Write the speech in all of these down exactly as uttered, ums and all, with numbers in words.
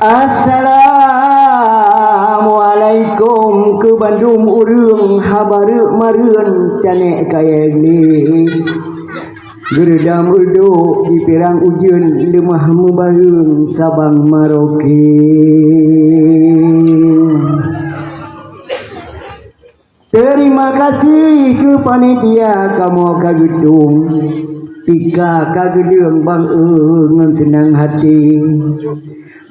Assalamualaikum keu bandum ureueng haba reuek mareuen tanék kayée gleh. Geureudam reudok di pirang ujeuen leumah meubareueng Sabang Maroke. Terima kasih keu panitia kamoe ka geutueng, tika ka geudeueng bang-e ngon seunang hati.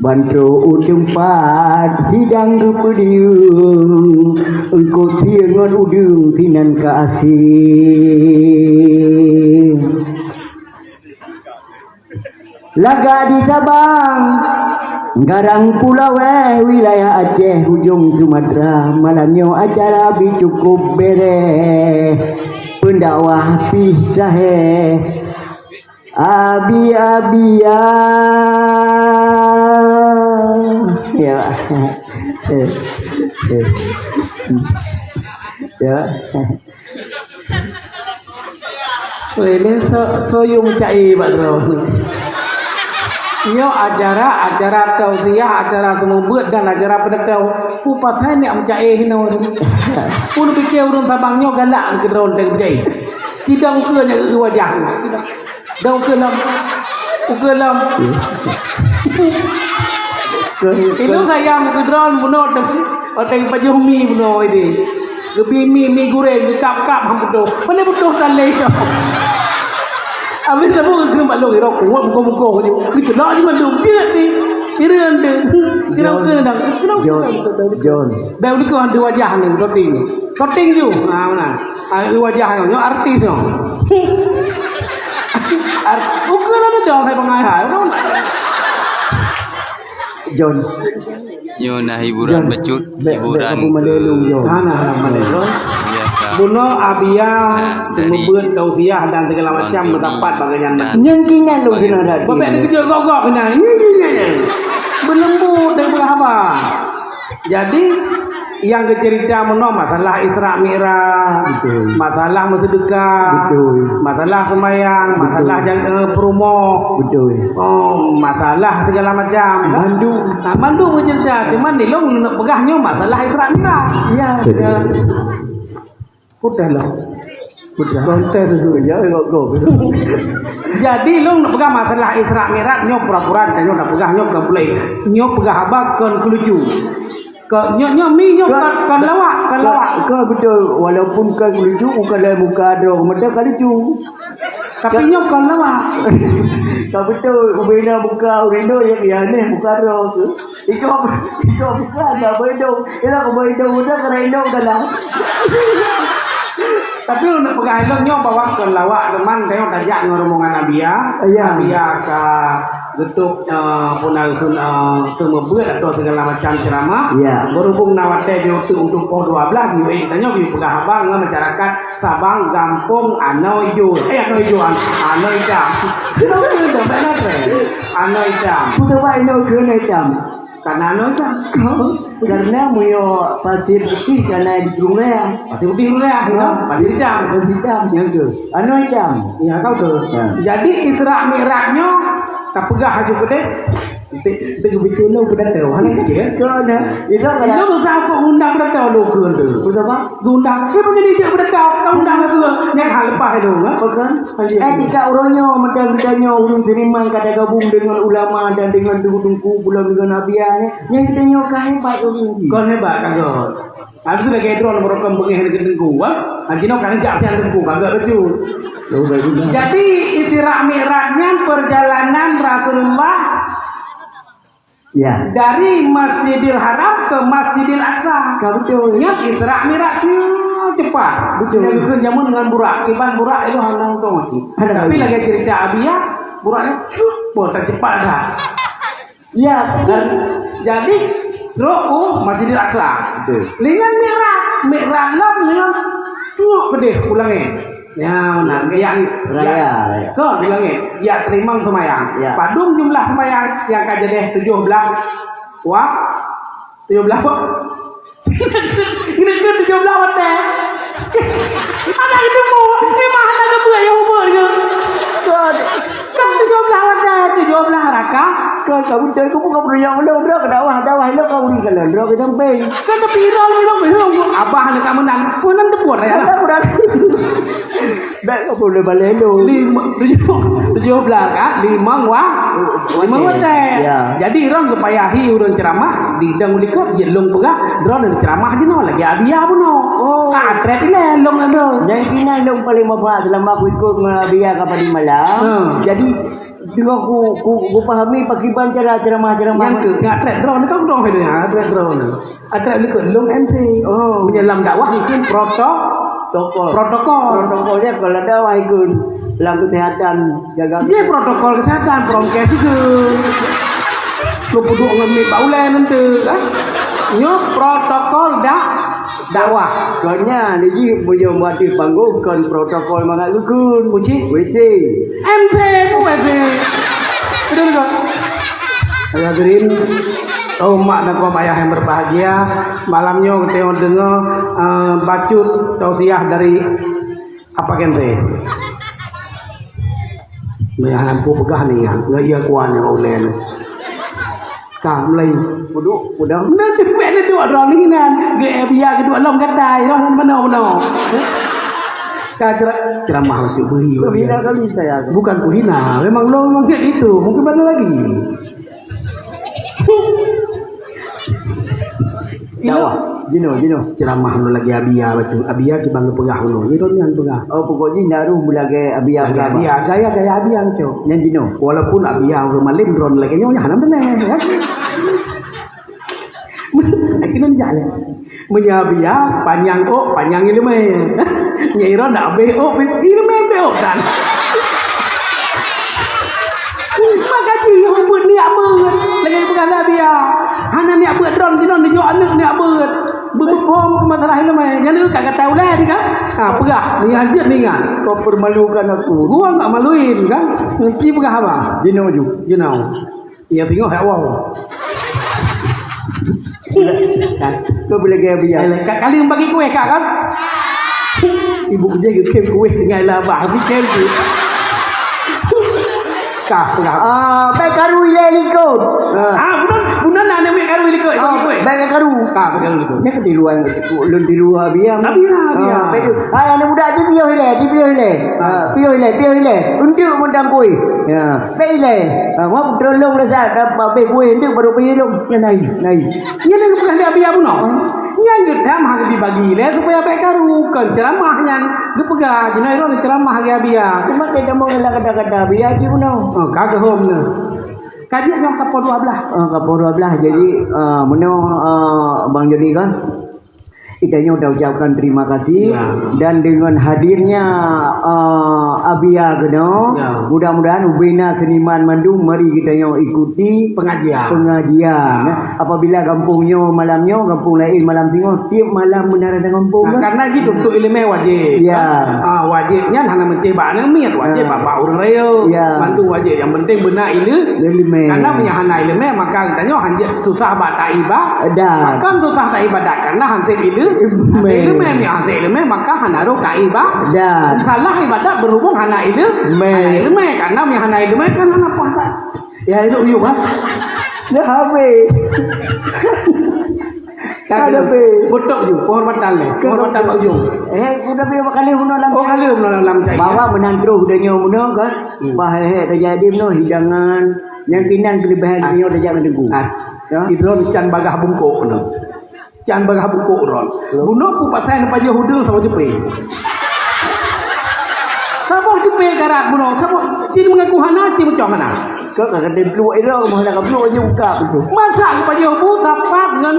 Ban trok u teumpat sidang geupeudieueng, eungkot sie ngon udeueng sinan ka aséng. Lagak di Sabang, Garang Pulawée, wilayah Aceh, ujong Sumatera, malam nyoe acara bi cukup bereh. Peundakwah pih sahé. Abi-abi ya. Ya. Eh, eh. Ya. Weh, ni so-, soyong cai bak droe. Nyoe acara, acara tausiah, acara seumeubeuet dan acara peudatang. Peue pasai nyak meucai hinoe. Peue neupike ureueng Sabang nyoe galak keu droe teuh meucai. Sidang ukeue nyak geu wajah. Dong keulam. Keulam. Ilong sayang keudroe bunoe teuh. Watée pajoh mi bunoe ideh. Geubi mi, mi gureng, geukap-kap han putôh. Pane putôh tandai tu. Habis tu geukheun bak lôn irok kuat muka-muka je. Keuceulak je mandum. Dia ti. Kira anda. Kira kena dah. Kira John. John. Dah udah kau ada wajah ni, koting. Koting ju. Ha, mana? Ah, wajah nyoe, nyoe artis nyoe. Ar-, ukeue lah tu dah, saya pengai hai, kan? John. Nyoe na hiburan John. Bacut, bek, hiburan bek, apa keu mana lu, John? Nah, nah, nah, mana, John? Iya, Kak. Bunoe Abia, nah, dari seumeubeuet tausiah dan segala macam Bang Joni mendapat bagian dan nyengkingan lu Bang kena Joni. Dah. Bapak ni kerja gok-gok kena, nyengkingan. Berlembut dari belah abang. Jadi, nyang geuceurita meunoe masalah Isra Mi'raj, betul. Masalah meuseudeukah, betul. Masalah seumayang, betul. Masalah jang-, eh, peurumoh, betul. Oh, masalah segala macam. Mandum. Nah, mandum geuceurita, cuman di lôn neupeugah nyoe masalah Isra Mi'raj. Ya. Betul. Putih lah. Putih. Konten tu, ya, ya, go. Jadi, lôn nak peugah masalah Isra Mi'raj, nyoe pura-pura, tanyoe nak peugah, nyoe bukan bulai. Nyoe peugah haba kon keulucu. Ka, nyoe, nyoe mi, nyoe ka, kon, kon ka, lawak, kon ka, lawak. Ka betul, walaupun kon keulucu, bukan dari muka ada, mata ka lucu. Tapi ka, nyoe kon lawak. Ka betul, ubena muka, ureueng inong yang, yang aneh, muka ada tu. Iko, iko bukan, dah beudong. Iko beudong, udah kena indong dah lah. Tapi untuk peugah ilong nyoe bahwa kon lawak teuma, tengok tajak ngon rombongan Abia. Ya. Abia ka geutôp, eh, puna usun, eh, seumeubeuet atau segala macam ceramah. Ya. Berhubung na watèe nyoe tu untuk poh dua belas, nyoe tanyoe beu peugah haba ngon masyarakat Sabang, gampông Anoe Ijo. Eh, Anoe Ijo, An-, Anoe Itam. Kenapa dia dah tak ada? Anoe Itam. Kenapa Anoe Itam? Karena anu kan, karena meunyoe Pasir Putih kana di Jurong Raya. Pasir Putih Jurong Raya, ya, Pasir Itam. Pasir Itam, ya ke? Anu Itam. Ya, tahu tu. Ya. Jadi, Isra Mi'raj nyoe, tapeugah aju keudeh, te-, te-, beutôi lo beudata, hana kecil, kan? Kau ada. Itu kan? Itu susah aku undang beudata lo ke tu. Betul, Pak? Geuundang, eh, peungeudi jeuet beudata, ka undang lagèe nyan, ha, leupah laju, ha? Bukan? Eh, tika uroe nyoe, meudan geutanyoe, ureueng seurimang ka tagabong deungon ulama dan deungon teungku-teungku, bulan deungon Abia, nyan geutanyoe ka hebat ureueng jih. Kon hebat, ka gèt. Habis tu lagèe droe nomor rokon beungèh deungon teungku, ha? Ha, jinoe ka neujak siang teungku, ka gèt bacut. Oh, baik juga. Jadi, Isra Mi'raj nyan perjalanan Rasulullah Ya. Dari Masjidil Haram ke Masjidil Aqsa. Ka beutôi. Nyan Isra Mi'raj, hmm, cepat. Beutôi. Nyan geukheun jameun ngon burak. Kiban burak ilôn hana untung mati. Hana. Tapi lagèe cerita Abi ya, burak nyan, cup, boh, tak cepat dah. Ya. Dan jadi, trok u Masjidil Aqsa. Beutôi. Lingan Mi'raj, Mi'raj lom lingan, cup, pedeh u langèt. Ya, nah, yang raya, raya. Kon, ulangi. Ya, teurimong seumayang. Ya. Padum jumlah seumayang nyang ka jadeh tujoh blah wak-, tujoh blah wak-, ini kan tujoh blah watèe. Anak itu mau, ini mah anak itu yang umur je. Kon. Kan tujoh blah watèe. Ka? Ka, ka beutôi, ka buka peuruyang lôn, droe keu dakwah, dakwah lôn ka ureueng kalon, droe keu sampéng. Kan tapi irong, irong, irong. Abah aneuk ka meunan. Meunan teubuet ya. Ada urang. Dak ka boleh balek lôn. Lima, tujuh, tujuh belas kan? Limong wah. Limong watèe. Ya. Jadi irong geupayah hi ureueng ceuramah, di dong likot, jeuet lôn peugah, droeneuh ceuramah jinoe lagèe Abia bunoe. Oh. Ka trép ilèe lôn, lôn. Nyang keunan lôn paleng manfaat selama ku ikot ngon Abia ka padum malam. Hmm. Jadi, Deungon ku, ku, ku pahami pakriban cara ceramah-ceramah. Nyang keu, nyak trép droeneuh, kan droeneuh hai, nyak trép droeneuh. Trép likot lôn M C. Oh. Meunyoe lam dakwah mungkin proto-, Protokol. Protokol. Protokol dia kalau dakwah ikut lam kesehatan, jaga. Iya, protokol kesehatan, prokes itu. Lu puduk ngon mic bak ulèe nanti, kan? Nyoe protokol dak dakwah. Kon nyan, jih meunyoe bak ateueh panggong kon protokol mangat geukheun. Kucing? W C. M C, bu W C. Betul, betul. Hadirin, kaum mak dan kaum ayah yang berbahagia, malam nyoe kita deungoe, eh, bacut tausiah dari apa kan teh? Meunan ku peugah ni, ngon ia kuan nyang ulèe. Ka mulai puduk, pudang. Nah, tu bèk na duek droe ni nan. Geu-, eh, biar geuduek lom gata, roh manoe-manoe. Ka cera-, ceramah masuk beri. Kuhina kali saya. Bukan kuhina, memang lom memang kayak gitu. Mungkin mana lagi? Dakwah. Jinoe, jinoe. Ceramah lom lagi Abia bacut. Abia kiban geupeugah lom. Jinoe nyan peugah. Oh, pokok jih nyan roh meulagèe Abia. Lagèe Abia. Gaya-gaya Abia, cok. Nyan jinoe. Walaupun Abia ureueng malem droen lagèe nyoe, nyan hana meunan, ya. Akhirnya jalan. Meunyoe Abia, panyang ôk, panyang ileumèe. Nyan droen dak abéh ôk, ileumèe abéh ôk tan. Maka jih ubeut niat beuet. Lagèe peugah lé Abia. Hana niat beuet droen, jinoe neujok aneuk niat beuet. Beubeupom masalah ileumèe. Nyan ka gata ulèe ni kan? Ha, peugah. Niat jeuet ningat. Kau permalukan aku. Gua enggak maluin kan? Ngerti peugah apa? Jinoe ju. Jinoe. Ya, tengok hak wow. Kau boleh gaya biar. Alah, kat kali bagi kueh kak kan? Ibu dia ke kem kueh tinggal lah bah, tapi kem tu. Kah, kah. Ah, baik karu ilai likot. Ah, bukan, bukan nak ambil karu likot, bagi kueh. Baik karu. Kah, bagi karu likot. Dia ke di luar, lun di luar biar. Tapi lah, biar. Ah, baik tu. Hai, anak muda, di biar ilai, di biar ilai. Ah, biar ilai, biar ilai. Untuk mendang kueh. Ya. Pei lé. Ha, wah, tolong lah, Zat. Dah habéh kueh, ndeuk baru payah lom. Ya, nai, nai. Nyan dah geupeugah lé Abia bunoe. Nyan geutam hana dibagi lé supaya bèk karu. Kon ceuramah nyan. Geupeugah, jinoe droe ceuramah lagèe Abia. Cuma kita mau kata-kata Abia ji bunoe. Oh, ka geuhom nyoe. Ka jeuet nyoe ka poh dua belas. Ah, ka poh dua belas. Jadi, ah, meunoe, ah, Bang Joni kan? Kita nyoe dah ucapkan terima kasih. Ya. Dan dengan hadirnya, ah, Abia keunoe, ya, mudah-mudahan ubena seniman mandum mari kita nyoe ikuti pengajian. Pengajian, ya. Apabila gampông nyoe malam nyoe, gampông laén malam singoh, tiep malam meunan ada gampông, kan? Karena jih tuntut ileumèe wajéb, ya, kan? Ah, wajéb nyan hana meusti bak aneuk miet, wajéb bak ureueng rayeuk. Ya. Bantu wajéb. Yang penting beuna ile-, ileumèe. Karena meunyo hana ileumèe, maka geutanyoe hanjeuet susah bak taibadat. Bahkan susah taibadat karena hana ileumèe. Ileumèe. Meunyo hana ileumèe, maka hana roh taibadat. Dan salah ibadat berhubung hana ile-, hana ileumèe. Karena meunyo hana ileumèe kan hana puasa. Ya, itu uyuh, ha? Dah habis. Kan ada be. Betok ju, penghormatan lé. Penghormatan bak ujong. Eh, udah be bakal unoe lam. Oh, kali unoe lam cai. Bahwa menantu udah nyoe unoe kan. Hmm. Bah, eh, terjadi unoe hidangan. Yang pinang kelebihan nyoe dah jangan tunggu. Ah. Ya? Idron can bagah bungkok unoe. Can bagah bungkok uroe. Bunoe ku pasai na pajoh udeueng saboh jepé. Saboh jepé karat bunoe, saboh cit mengaku hana, cit meucong hana. Kau ka kata peluk elok, mah nak peluk je buka pintu. Masa aku pajoh bu sapat ngon,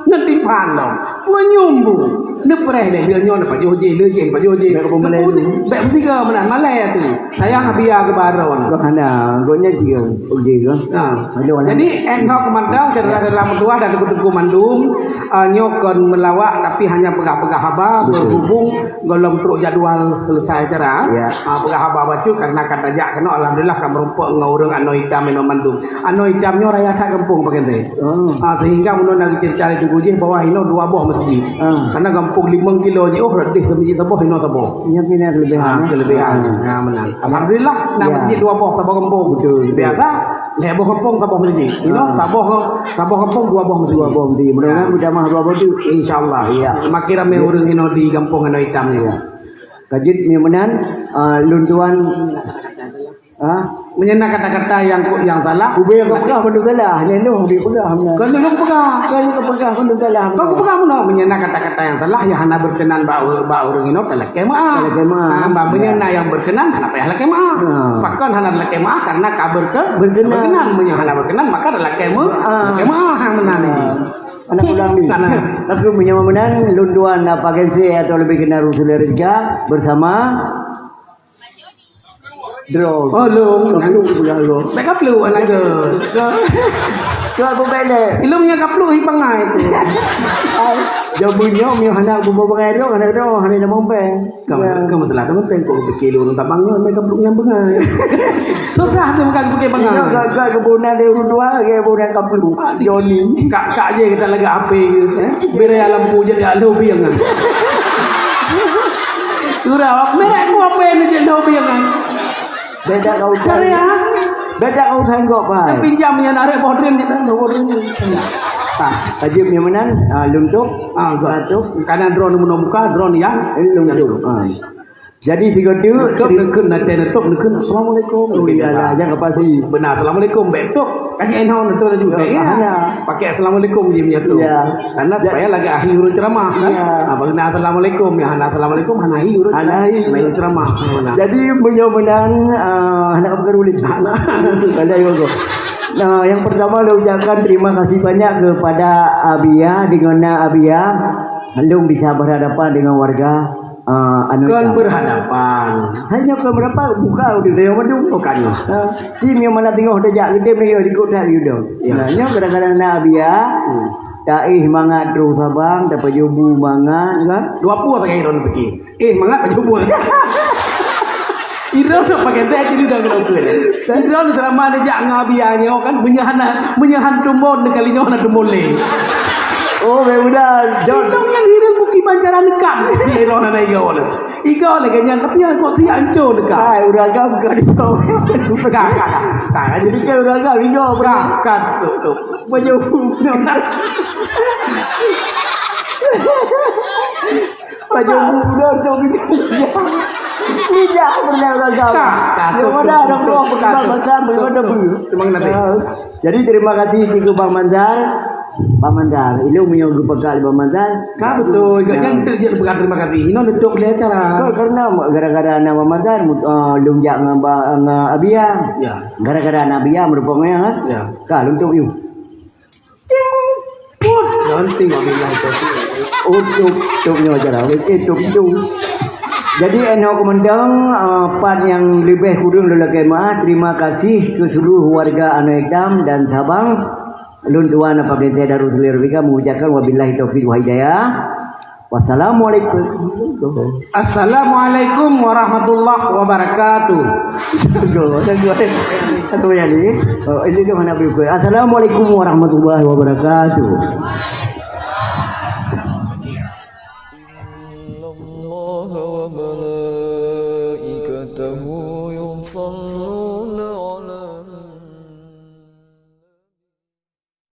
ngon tipan dong. Menyumbu. Neupreh deh, dia nyoe neupajoh je, le je, pajoh je. Bèk peumalai dulu. Bèk peusiga meunan, malai atu. Sayang Abia keu baron. Kau hana, gobnyan tiga, oke ke? Ha. Aduh, alah. Jadi, eh, kau keumandang, syedara-syedara meutuwah dan teungku-teungku mandum, eh, nyoe kon meulawak, tapi hanya peugah-peugah haba, betul, berhubung gohlom trok jadwal selesai acara. Ya. Ah, peugah haba bacut karena ka tajak keunoe, alhamdulillah, ka meurumpok ngon ureueng anoe itam inoe mandum. Anoe itam nyoe raya that gampông bagian teuh. Oh. Ah, sehingga meunyoe na geucari-cari teungku jih bahwa inoe dua boh masjid. Ah. Karena gampông limong kilo jih, oh, rot deh masjid saboh, inoe saboh. Nyan keulebihan, ah, eh? Kelebihan. Ah. Ah, meunan. Alhamdulillah, na masjid dua boh saboh gampông. Betul, betul. Biasa, Lhèe boh gampông saboh masjid. Inoe saboh, saboh gampông dua boh masjid. Dua boh masjid. Mudah-mudahan berjamaah dua boh tu. Insyaallah. Ya. Makin ramé ureueng inoe di gampông Anoe Itam ni. Ya. Ka jeuet meunan, ah, lôn tuan, ah, meunyoe na kata-kata nyang, nyang salah, ubé ka peugah bandum salah. Nyan lôn ubé peugah meunan. Ka lôn peugah. Ka lôn peugah bandum salah. Ka peugah meunan. Meunyoe na kata-kata nyang salah, nyang hana berkenan bak, bak ureueng inoe, talakèe meu'ah. Talakèe meu'ah. Ah, bah, meunyoe na nyang berkenan, hana payah lakèe meu'ah. Ha. Pakon hana lakèe meu'ah? Karena ka berke-, berkenan. Berkenan. Meunyoe hana berkenan, maka talakèe meu'ah. Ha. Lakèe meu'ah meunan. Ha. Anak ulang ni. Sana. Tapi meunyoe meunan, lôn tuan Apa Gengsi atau lebih kenal Rasul Rizka bersama Dro. Oh, lôn. Kaplu pula lôn. Bèk kaplu anak ke. Ke, ke Abu Bele. Ilung nya kaplu hi pangai tu. Ai, jauh bunyong, nyoe hana bubu bangai dro, hana dro, hana nama umpeng. Kamu, kamu telah teman peng kok pikir lu tak bangun, mereka belum nyambung ai. Susah tu bukan pikir bangun. Ino gagah kebunan dia urut dua, dia kebunan kaplu. Joni. Kak, kak je kita lagi api gitu, eh. Bira alam puja dia lu biang kan. Surah, merek ku apa yang dia lu biang kan. Beda kau Cari ya. Beda kau tengok, Pak. Pinjam yang narik boh drone kita, boh drone. Nah, tajam yang mana? Ah, luntuk. Ah, tu. Karena drone menung buka, drone yang luntuk. Ah. Jadi tiga tu. Nutup, nukun, nanti nutup, nukun. Assalamualaikum. Oh, iyalah, jangan pasti. Benar, assalamualaikum. Baik tu. Kan yang hong nutup laju. Baik, ya. Pakai assalamualaikum je punya tu. Ya. Karena supaya lagi akhir urut ceramah, kan? Ya. Ah, bagi nak assalamualaikum, ya, hana assalamualaikum, hana akhir urut. Hana akhir. Hana akhir ceramah. Hana. Jadi, meunyoe meunan, ah, hana kapeugah ulih. Hana. Ada juga. Nah, yang pertama, saya ucapkan terima kasih banyak kepada Abia, dengan Abia, belum bisa berhadapan dengan warga Ah, anu. Kon berhadapan. Hanya kon berapa buka udah dia madu. Oh, kan. Ah, si memang nak tengok dah jak gede ni, ikut dah dia dah. Ya. Nah, nyo kadang-kadang nak biar. Hmm. Tak eh mangat terus abang, tak pajobu mangat kan? Dua puluh pakai ron pergi. Eh, mangat pajobu. Iro tu pakai teh jadi dah kena ukur. Iro selama dia jak ngabia nyo kan, menyahan, menyahan tumbon kali nyo nak tumbon leh. Oh, baik udah. Iro yang hidup bukit banjaran dekat. Iro nak iro. Iga lagèe nyan, tapi nyang kok siap hancô teuka. Hai, ureueng agam ka di bawah. Ka, ka, ka, ka. Jadi kan ureueng agam iga, ka, ka, tu, tu. Baju. Baju muda tu bijak. Bijak pernah ureueng agam. Ka, ka, tu, tu, tu, tu. Yang mana ada buah berkembang besar, bagaimana tu? Memang nanti. Ah. Jadi, terima kasih keu Bang Manzar. Bang Manzar, ilung meunyoe geupeugah lé Bang Manzar. Ka beutôi, gobnyan teuk jeuet peugah terima kasih. Inoe neutup lé acara. Ka, karena gara-gara na Bang Manzar, mut-, eh, lôn jak ngon ba-, ngon Abia. Ya. Gara-gara na Abia meureumpok ngon, ha? Ya. Ka, lôn tup yue. Ting. Put. Jangan ting, wabillahi taufiq. Oh, tup, tup nyoe acara. Oke, tup, tup. Jadi, inoe keumantöng, eh, pat nyang leubeh kureueng lôn lakèe meu'ah. Terima kasih keu seluruh warga Anoe Itam dan Sabang. Lôn tuan apabila saya Darul Selir Bika mengucapkan wabillahi taufiq wal hidayah. Wassalamualaikum. Assalamualaikum warahmatullahi wabarakatuh. Go, go. Satu kali. Oh, ini dia mana berikut. Assalamualaikum warahmatullahi wabarakatuh.